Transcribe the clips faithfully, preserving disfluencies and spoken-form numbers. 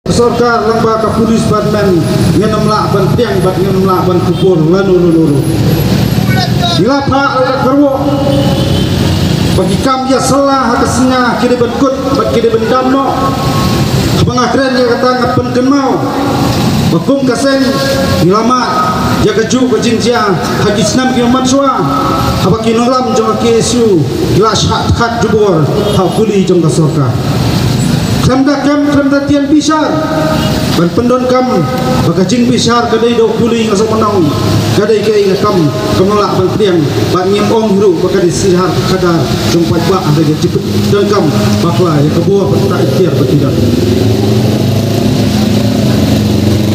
Sorkar lyngba ka police department ngin ym lah ban pdiang bad ngin ym lah ban kubur lano lano ruh. Ngi la phah ruh ka kyrwoh ba ki kam ïasylla ha ka sngi ki dei ban kut bad ki dei ban dam noh. Haba nga kren ïa kata nga pynkynmaw ba kum ka seng ngi la mad ïa kajuh ka jingjia ha ki snem ki man shuwa haba ki nonglam jong ka K S U ki la shah tkhat jubor ha u kuli jong ka sorkar. Khlem da kem khlem da tian bishar ban pyndonkam ba ka jingbishar ka dei da u kuli nga sngewbha ong ka dei kaei ka kam kam lah ban pdiang bad ngim ong ruh ba ka dei sihar ka khadar jong paidbah hynrei ka jingpyndonkam bakla ïa ka bor ba ka ikhtiar ba ki don.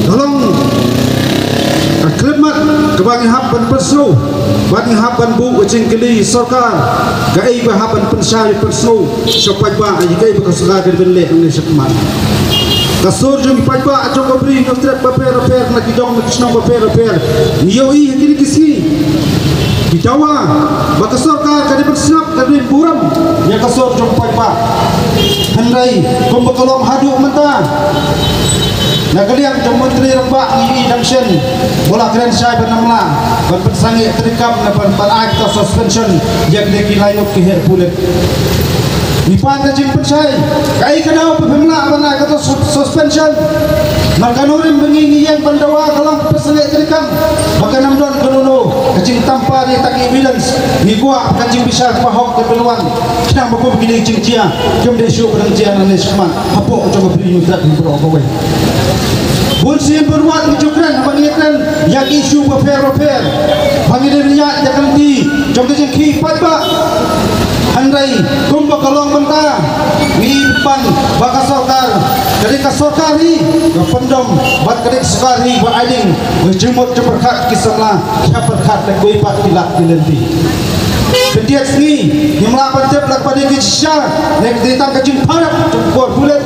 Ka long ka khyllipmat kaba ngi hap ban pynsngew bad ngi hap ban buh ka jingkylli sorkar kaei ba hap ban pynshai pynsngew sha paidbah ïa kaei ba ka sorkar ka dei ban leh hangne shakhmat. Ka sur jong ki paidbah jong ka Bri Hynñiewtrep bapher bapher na ki dong na ki shnong bapher bapher ngi ïohi ha kine ki sngi ki dawa ba ka sorkar ka dei ban sngap ka dei burom ïa ka sur jong ki paidbah. Hynrei kumba ka long haduh mynta na ka liang jong Myntri Rangbah ngi ïohi dang shen ba la kren shai ban ym lah ban pynsangeh treikam ne ban ban ai ka suspension ïa kine ki laingut ki heh pulit. Ngi pan ka jingpynshai kaei ka daw ba phim lah ban ai kata sus- suspension. Namar ka nongrim ba ngi ngi ïeng ban dawa ka long ka pynsangeh treikam ba kan ym don kano kano ka jingtampar ïa kita ki evidence. Ngi kwah ka jingbishar kaba hok ka pynwan khnang ba kum kine ki jingjia kim dei shuh ba dang jia nangne shakhmat hapoh jong ka Bri Hynñiewtrep hi baroh kawei. Bun sien bun wat ngi ju kren haba ngi kren ïa ki issue bapher bapher ba ngi dei ban ïaid ïa ka lynti jong ka jingkhih paidbah. Hynrei kumba ka long mynta ngi pan ba ka sorkar ka dei ka sorkar hi ka pyndom bad ka dei ka sorkar hi ba ai ding ba jingmut jingpyrkhat ki samla ki hap pyrkhat da kiwei pat ki lad ki lynti. Khyndiat sngi ngim lah ban tip la kaba dei ki shisha ne ka dei tang ka jingpharap jong ka bor pulit.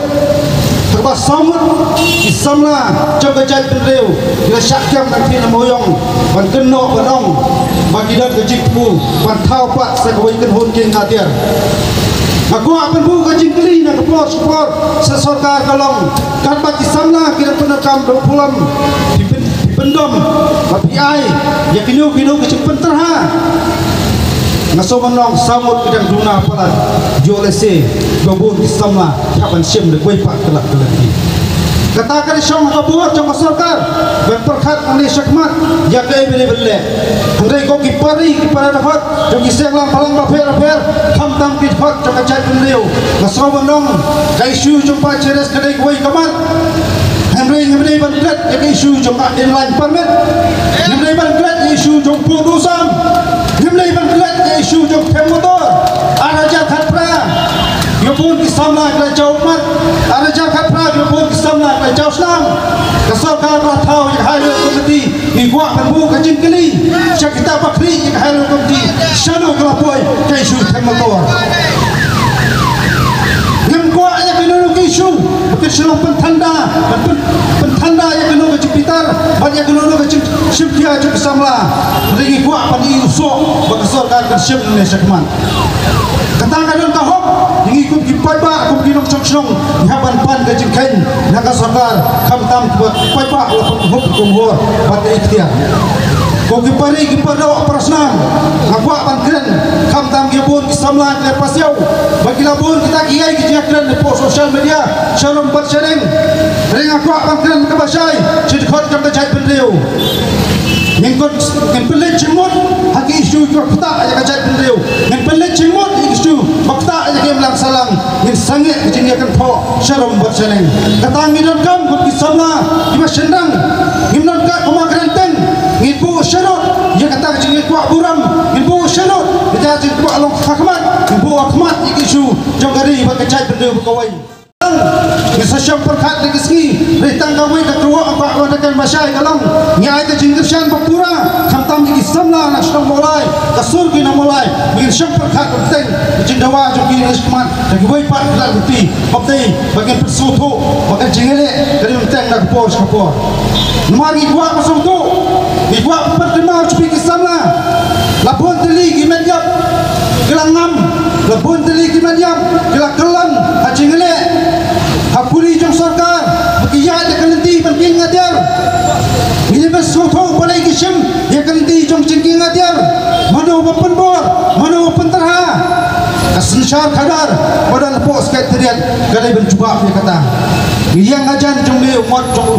Kaba saw ngut ki samla jong ka jaitbynriew ki la shah kiam na ki na Mawïong ban kynnoh ban ong ba ki don ka jingthmu ban thaw pat sa kawei kynhun kieng natiar. Nga kwah ban buh ka jingkylli na ka por sha por sa sorkar ka long katba ki samla ki dang pyndonkam da u phulam phi pyn- phi pyndom ba phi ai ïa kino kino ki jingpynterha. Nga sngewbha ban ong saw ngut ki dang duna palat ïoh lehse ba bun ki samla ki hap ban shim da kawei pat ka lad ka lynti. Kata ka dei shong ha ka bor jong ka sorkar ban pyrkhat nangne shakhmat ïa kaei ba dei ban leh. Hynrei ko ki pari ki para dkhot jong ki seng lang balang bapher bapher khamtam ki dkhot jong ka jaitbynriew nga sngewbha ban ong ka issue jong Bah Cheres ka dei kawei ka mat. Hynrei ngim dei ban klet ïa ka issue jong ka inline permit. Ngim dei ban klet ïa ka issue jong pud u sam. Ngim dei ban klet ïa ka issue jong them motor. Ar hajar khatphra ïa bun ki samla ki la jaw mat. Ar hajar khatphra ïa bun ki samla ki la jaw snam. Ka sorkar ka la thaw ïa ka highway committee. Ngi kwah ban buh ka jingkylli sha kita ba khlieh ïa ka highway committee shano ka la poi ka issue them motor. Ngim kwah ïa kano kano ka issue ba kin shu long pynthanda ban pyn- pynthanda ïa kano ka jingbitar bad ïa kano kano ka jingshim khia jong ki samla. Hynrei ngi kwah ban ïoh soh ba ka sorkar kan shim ne shakhmat. Kata ka don ka hok ïa ngi kum ki paidbah kum ki nongshong shnong ngi hap ban pan ka jingkheiñ na ka sorkar khamtam ki paidbah la pynkup kum hor bad ka ikhtiar. Ko ki pari ki pardoh parasnam nga kwah ban kren khamtam ki bun ki samla ki la pasiaw ba ki la bun kita ki ïai ki jingkren hapoh social media sharum bad shaneng. Hynrei nga kwah ban kren kaba shai shi dkhot jong ka jaitbynriew. Ngin pyn- ngin pynleit jingmut ha ki issue kiba ktah ïa ka jaitbynriew. Ngin pynleit jingmut ha ki issue ba ktah ïa ka imlang sahlang. Ngin sangeh ka jingïakynthoh sharum bad shaneng. Kata ngi donkam kum ki samla kiba shynrang. Ngim donkam kum ka kren teng. Ngin buh sharud ïa kata ka jingïakwah burom. Ngin buh sharud ïa ka jingkwah long ha khmat. Ngin buh ha khmat ïa ki issue jong ka ri bad ka jaitbynriew ba kawei. Ngi sa shong pyrkhat da ki sngi, dei tang kawei ka kyrwoh ba ka kan ba shai ka long. Ngi ai ka jingkyrshan ba pura, khamtam ïa ki samla na shnong Mawlai, ka sur ki na Mawlai, ba ngin shong pyrkhat ba teng, ka jingdawa jong ki na shikmat, da kiwei pat ki lad ki kti, ba teng, ba ngin pynsngewthuh, ba ka jingïaleh, ka dei teng na ka por sha ka por. Namar ngi kwah ba sngewthuh, ngi kwah ba pynkynmaw sha phi ki samla, la bun tylli ki met ïap, ki la ngam, la bun tylli ki met ïap, ki la kyllon, ha jingïaleh, ha kuri jong sorkar, ba ki jingkieng atiar, mano ba pynbor, mano ba pynterha. Ka synshar khadar ba don hapoh Secretariat ka dei ban jubab ïa kata. Ngi ïeng hajan jong ngi u mot jong u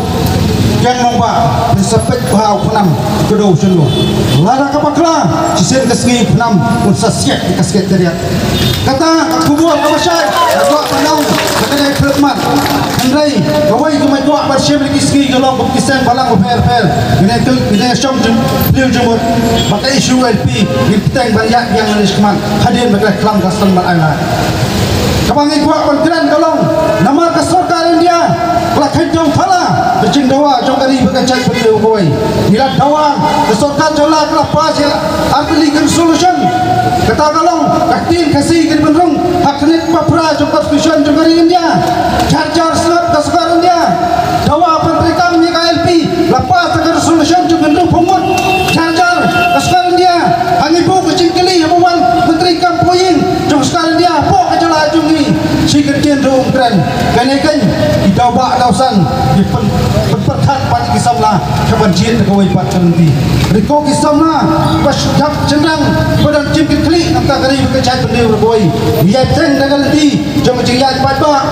kiang nongbah, ngi sa peit bha u KHNAM ka dei u shano. Lada ka bakla, shisien ka sngi u KHNAM un sa siat ïa ka Secretariat. Kata ka khubor kaba shai, ka kwah ban ong, ka dei khlem mat. Hynrei kawei ka mei kwah ban shim ïa ki sngi ka long kum ki seng balang bapher bapher. Ngin ïa shong jingphylliew jingmut bad ka issue L P, ngin bteng ban ïaid biang lane shakhmat hadien ba ka la klam ka sdang ban ailad. Kaba ngi kwah ban kren ka long, namar ka sorkar India ka la kheiñ tong thala ka jingdawa jong ka ri bad ka jaitbynriew kawei. Ngi la dawa, ka sorkar jylla ka la pass ïa artylli ka resolution. Kata ka long, ka ktien Khasi ka dei ban rung ha ka khyrnit ba phra jong ka constitution jong ka ri India. Jar jar sngap ka sorkar India. Dawa ban treikam ïa ka L P, la pass ka resolution jong ka hynriewphew ngut. Jar jar ka sorkar India. Hangne buh ka jingkylli haba wan Myntri Kam Poh Ïing jong ka sorkar India hapoh ka jylla jong ngi. Shi kyntien ruh um kren. Kane keiñ ki daw bah daw san, ki pyn, pynpyrkhat bad ki samla, ka ban jied da kawei pat ka lynti. Ri ko ki samla, ba shynrang, shynrang, ba don jingkitkhlieh na ka bynta ka ri bad ka jaitbynriew, ri kawei. Ïaid teng da ka lynti jong ka jingïaid paidbah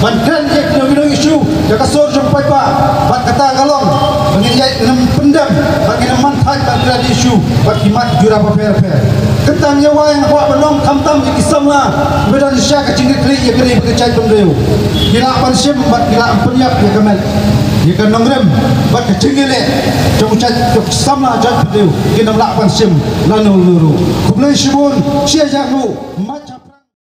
ban kren ïa kino kino issue da ka sur jong paidbah. Bad kata ka long ba ngin ïaid, ngin ym pyndem, ba ngin ym man thait ban kren issue bad ki mat jura bapher bapher. Kynta ïa wai nga kwah ban ong khamtam ïa ki samla ba don sha ka jingkitkhlieh ïa ka ri bad ka jaitbynriew. Ki lah ban shim bad ki lah ban pynïap ïa ka met, ïa ka nongrim bad ka jingïaleh jong ka jait, jong ki samla jaitbynriew. Kin ym lah ban shim lano lano ruh. Khublei shibun, shi hajar nguh.